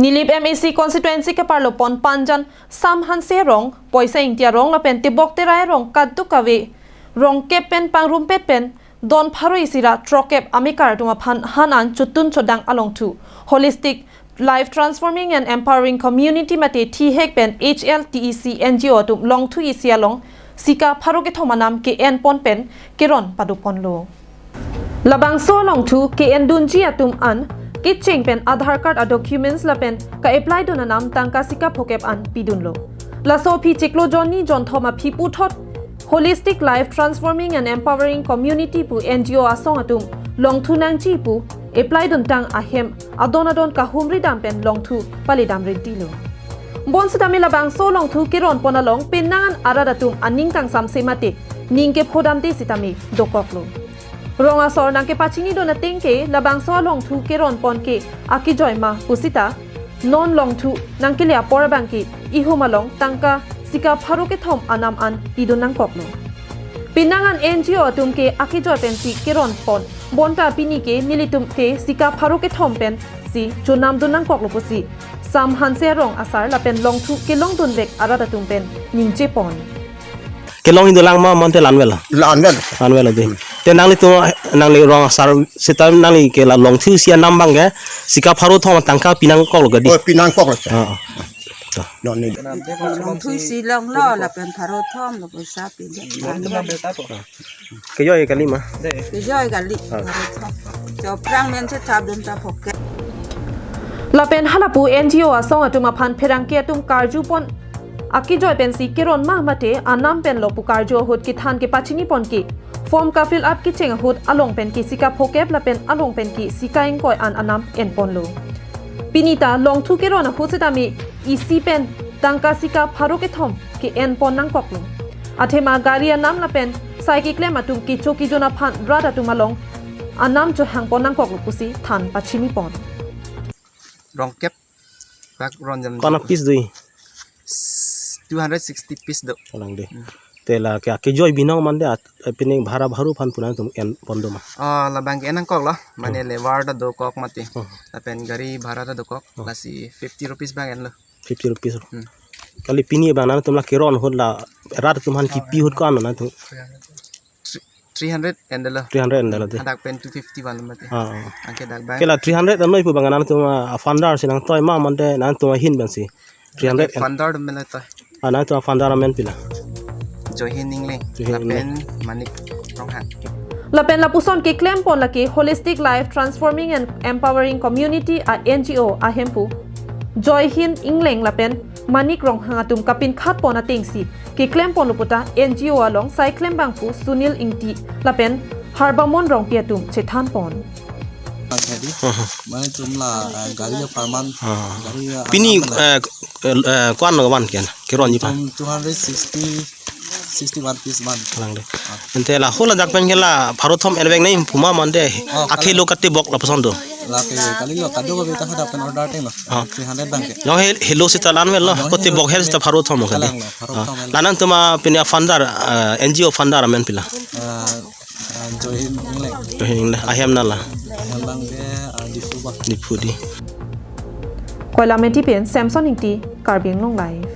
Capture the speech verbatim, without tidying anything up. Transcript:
Nilip M A C constituency keparlo pon Panjan Sam Hanse Rong, Poisa Ingti Rong lapen Tebok Terai Rong kadokave rong kep pen pangrumpet pen don pharo isi ra throk kep amekar atum aphan han an chotun chodang alongthu Holistic Life Transforming and Empowering Community mate thihek pen H L T E C N G O atum longthu isi along sika pharo kethom anam ke-en pon pen keron pado ponlo. Labangso alongthu ke-en dunji atum an kecheng pen Aadhaar card a documents lapen ka-apply dun anam tangka sika phokep an pidunlo. Laso aphi chiklo jonni jonthom aphi puthot Holistic Life Transforming and Empowering Community pu N G O asong atum longthu nangji pu apply duntang ahem adon adon kahumri dam pen longthu palidam ridilo. Bonsitame labangso longthu keron pon along penang an arat atum aning kangsamse mate ning kephodamde sitame dokoklo. Rong asor nangkepachini dun ateng ke labangso alongthu keron pon ke akejoi ma pusita non longthu nangkele apor abang ke ihum along tangka sika pharo kethom anam an pidun nangkoklo. Penang an N G O atum ke akejoi pensi keron pon bonta pini ke nelitum ke sika pharo kethom pensi chonam dun nangkoklo pusi Sam Hanse Rong asar lapen longthu kelong dunvek arat atum pen ningje pon. Kelong indo lang ma mante lanvel. Lanvel. Lanvel di. Te nanglitum nangli rong asar sita nangli ke la longthu isi anam abang ke sika pharo thom tangka pinang koklo ke di. Oh, pinang koklo. Ah, ah. Nonni. Longthu isi longlo lapen pharo thom lo poisa pin. Kejoi kali ma. Kejoi kali. Ah. Pharo thom. Choprang men che thap dun ta phokep. Lapen halapu N G O asong atum aphan pherangke atum karju pon akejoi pensi keron ma mate anam pen lo pu karju ahut kethan kepachini pon ke form ka fill up kecheng ahut along pen ke sika phokep lapen along pen ke sika ingkoi an anam en ponlo. Pini ta longthu keron ahut sitame isi pen tangka sika pharo kethom ke-en pon nangkoklo. Athema gari anam lapen sai keklem atum kecho kejun aphan rat atum along anam chohang pon nangkoklo pusi than pachini pon. Rong kep bak ron jam. Kona piece do? Two hundred sixty piece do. Kalang de. Hmm. Te la ke akejoi binong mande at, eh, pining bhara bharu aphan pu nangtum en pon do ma? Ah, labang ke en nangkoklo. Mane Hmm. lebar ta dokok mati. Hmm. Lapen gari bhara ta dokok. Hmm. Lasi fifty rupees abang enlo. Fifty rupees. Hmm. Kali pini abang nangtum la keron ahut la rat atum aphan kipi ahut ko-an nangtum? Three hundred endelo. Three hundred endelo de. Hadak pen two fifty vanlo mati. Ah, ah. Anke dak abang. Ke la three hundred anoi pu abang nangtum, ah, founder si nangtoi ma mande nangtum ahin pensi. Three hundred. Founder amen lo toi. Ah, nangtum founder amen pila? Joyhin Engleng. Joyhin Engleng. Lapen Manik Ronghang. Lapen lapuson keklem pon lake Holistic Life Transforming and Empowering Community a N G O ahempu Joyhin Engleng lapen Manik Ronghang atum kapinkhat pon atengsi keklem ponlo puta N G O along sai klembangpo Sunil Ingti lapen Harbamon Rongpi atum chethan pon. Jadi, Hmm. mane tum la, eh, gari aparman, Ah. gari, eh, Pini, aparman la. eh, eh, eh, ko-an lo van kian? Keron ji pa? Tum two hundred sixty, sixty-one piece man. Kalang de. Ah. Ante la hula dak pen ke la pharo thom envek nai pu ma mande. Oh, Akhe kalang. lo kate bok lapuson do. Lake kali lo kadokave ta hadak pen order teng lo. Ah. Three hundred abang ke. Nong he, helo sita lanvel lo. Nong Kote helo bok hel sita pharo thom kali. Kalang lo, pharo Ah. thom hel. La nangtum apini founder, eh, N G O founder amen pila? Ah, ah, Joyhin Engleng. Joyhin Engleng. Ahem nala? Ahem abang ke, ah, Diphu abang. Diphu di. Koilamati pen Samson Ingti, Karbi Anglong Live.